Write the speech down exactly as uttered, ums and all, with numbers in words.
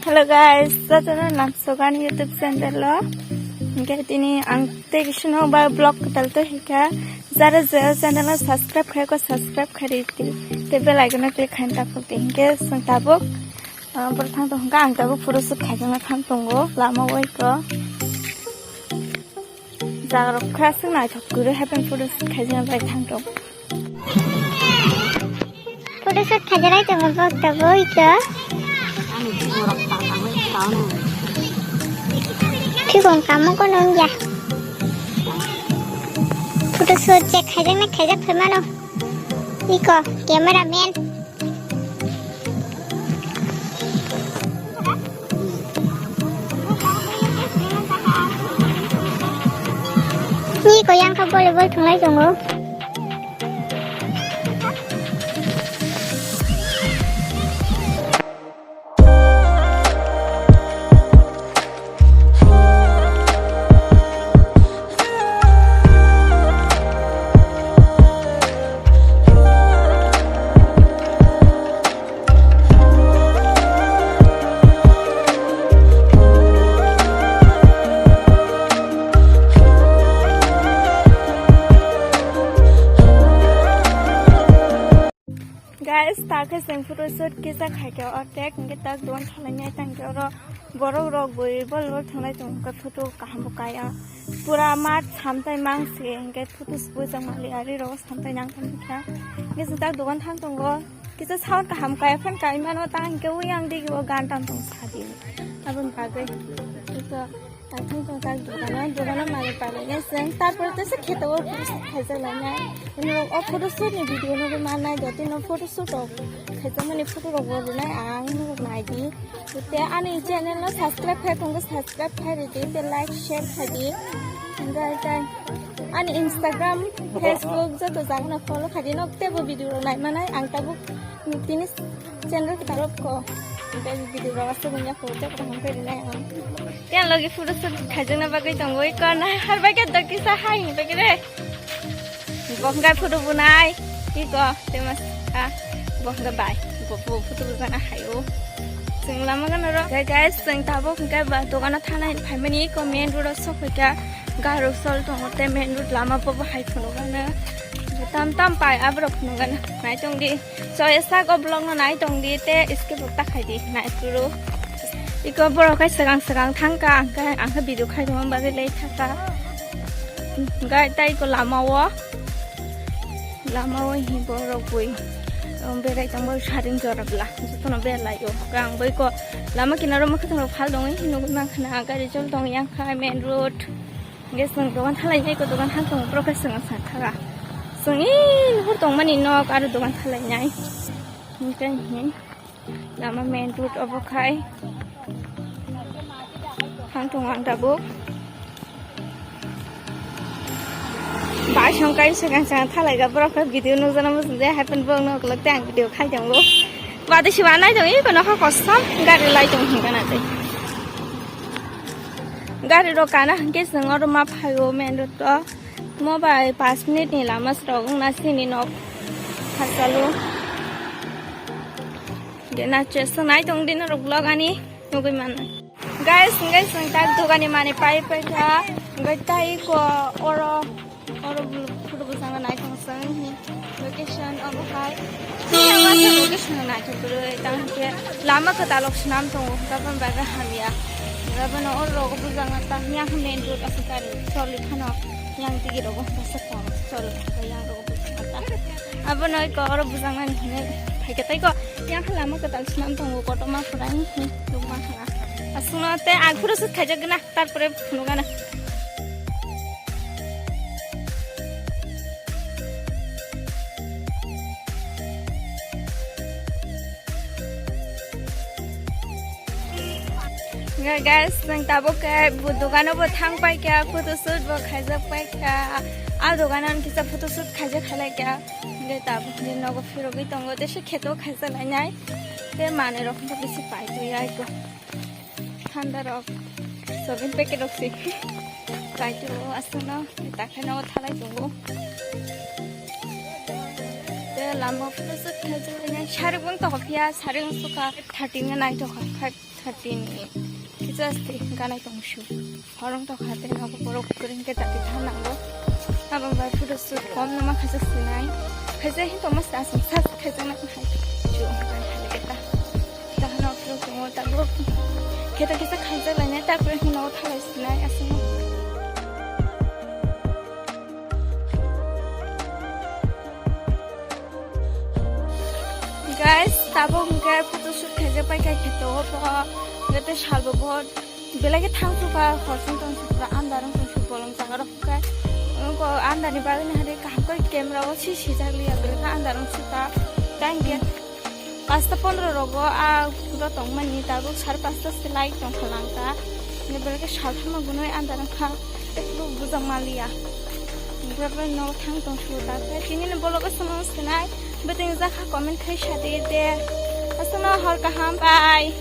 Hello guys, jotono nansugani YouTube channel o. Hingke tini ang tei kisa no ba vlog kwtal to hika. Jara je channel o subscribe khai ko subscribe khai riti. Te bell icon o click khai ta photo hingke sung tabuk. Ah, boro thang tong hingke ang tabuk photo shoot khai jana thang tongo lama o iko. Jaga rok kha aswk naithok kwrwi happen photo shoot khai jana bai thang tong. Photoshoot khajarai tongo bok tabuk iko. Thikon kamo kono wngya. Photoshoot je khaijaknai khaijak phaimano. Iko camera man. Iko yang kha volleyball thunglai tongo. Guys, ta khe chwng photo shoot kisa khaikhe o tek hwnkhe tak duan thalainai tangkhe oro borok rok bui bol bol thwnglai tongo hwnkhe photo kaham bo kaya pura mat samtai mang se hwnkhe photo sbui jak mali ari rok samtai nang tongkha hwnkhe chwng tak duan thang tongo kisa sound kaham kaya phan kai mano ta hwnkhe uyang digi o gan tam tong sadi aboni bagwi. Ang thang tong tak dogano, dogano manwi pailainai chwng, tarpore tesa kheto o photo shoot khaijak lainai. Norok o photo shoot ni video nugwi mannai, jotino photo shoot rok khaijakmani photo rok bo rwnai ang norok naidi. Tei ani channel no subscribe khai tongkha, subscribe khai ridi, tei like, share khaidi. Hingkhe tei ani Instagram, Facebook joto jagano follow khaidi, nok teibo video rok naimanai ang tabuk tini Channel kita rok ko. Tei video rok aswk wngya kho, tei kaham khe rinai ang. Yang logi photo shoot khaijakna bagwi tongo, iko na har bai khe dok kisa hai bagwi re. Bo hwnkhe photo bunai, iko, tei mas, ah, bo hwnkhe bai, bo, bo photo bujana hai o. Chwng lama gana ro. Guys, chwng tabuk hwnkhe ba dogano thana hin phaimani, iko main road o sok phaikha, gari rok sol tongo, tei main road lama bo bo hai phunukgana. Tam tam pai aborok phunukgana, nai tong di. So, esa go vlog no nai tong di, te skip rok ta khai di, nai turu. Iko borok kai segang segang thang ka, ang kai, ang khe video khai tongma bagwi late thang ka. Gai tai iko lama o, lama o hi borok bui, um, berai tong bai saring jora bla, jotono belai o. Ang bai ko lama kinaro mwkhwtwng rok phal tongwi hinwi nugwi mankha na, gari chol tong yang kha main road. Hingke chwng dogan thalai nai ko, dogan thang tongo, borok khe chwng sakha. Chwng e nuhur tongmani nok aro dogan thalai nai. Hingke hi lama main road obo khai. Thang tongo ang tabuk. Bai song kai segang segang thalai ga borok khe video nukjana muchung je hai phano borok nok lok tei ang video khai tongo. Bade si wanai tong iko nokha kosom gari lai tong hingka na tei. Gari rok kana hingke chwng oro ma phaio main road o. Mo bai panch minute ni lama se rok wngna sini nok khasalo. Hingke na chwng nai tong di norok vlog ani nugwi mano. Guys, hingke chwng tak dogani mani pai pai kha. Hingke tai ko oro Oro photo bwskango naithok chwng hi location obo hai. Location naithok kwrwi tang khe lama kwtalok swnam tongo hwnkhe aboni bagwi hamya. Abono oro rogo bwskango tang yang main road aswk gari choli phano yang tigi rogo hwnkhe se kok choli yang rogo bwskango tang. Abono eko oro bwskanani hinwi phaikhe tei ko yang khe lama kwtal swnam tongo kotorma phurai hi nukma kha. Aswkno tei ang phuru sut khaijak gana tarpore phunukgana. Nga guys, nang tabuk ke bu dogano bo thang pai kya, photo shoot bo khaijak pai kya. A dogano kisa photo shoot khaijak khalai kya. Nge tabuk ni nogo phirogwi tongo, tei se kheto khaijak lainai. Te manwi rok bisi pai twi ai ko. Thanda rok, sobi packet rok se. Kaitu aswkno takhai no thalai tongo. Te Lama photoshoot khaijak nai, sarik wng tokha phiya, sarik wng sukha thirteen nai tokha, five thirty ni. Kisa asti ganai tong shu. Horong tokha te nogo borok kring ke tati tha nango. Abang bai photoshoot kom nama khaijak sinai. Khaijak hin tongma sa asam sa khaijak nai hai. Chu ang hai hai ta. Tahano photoshoot mo ta borok. Khe ta kisa khaijak lai nai ta kre hin nogo thalai sinai asam. Guys, tabuk hwnkhe photoshoot khaijak pai kha khe to bo, hwnkhe tei salbo bo belai khe thang sukha, hor song tong sukha, andar wng tong sukha, bolong jaga rok khe. Wngkha andar ni bagwi ni hari kaham khe camera o si sijak liya, belai khe andar wng sukha. Tei hwnkhe pasta pondro rogo a phuto tongmani, tabuk sar pasta se light tong kha langkha. Hwnkhe belai khe salthama gunui andar wngkha. Ekdom bujak maliya. Hwnkhe bai no thang tong sukha. Tini ni vlog o sono sinai. Beteng jakha comment khai sadi de. Asano hor kaham, bye.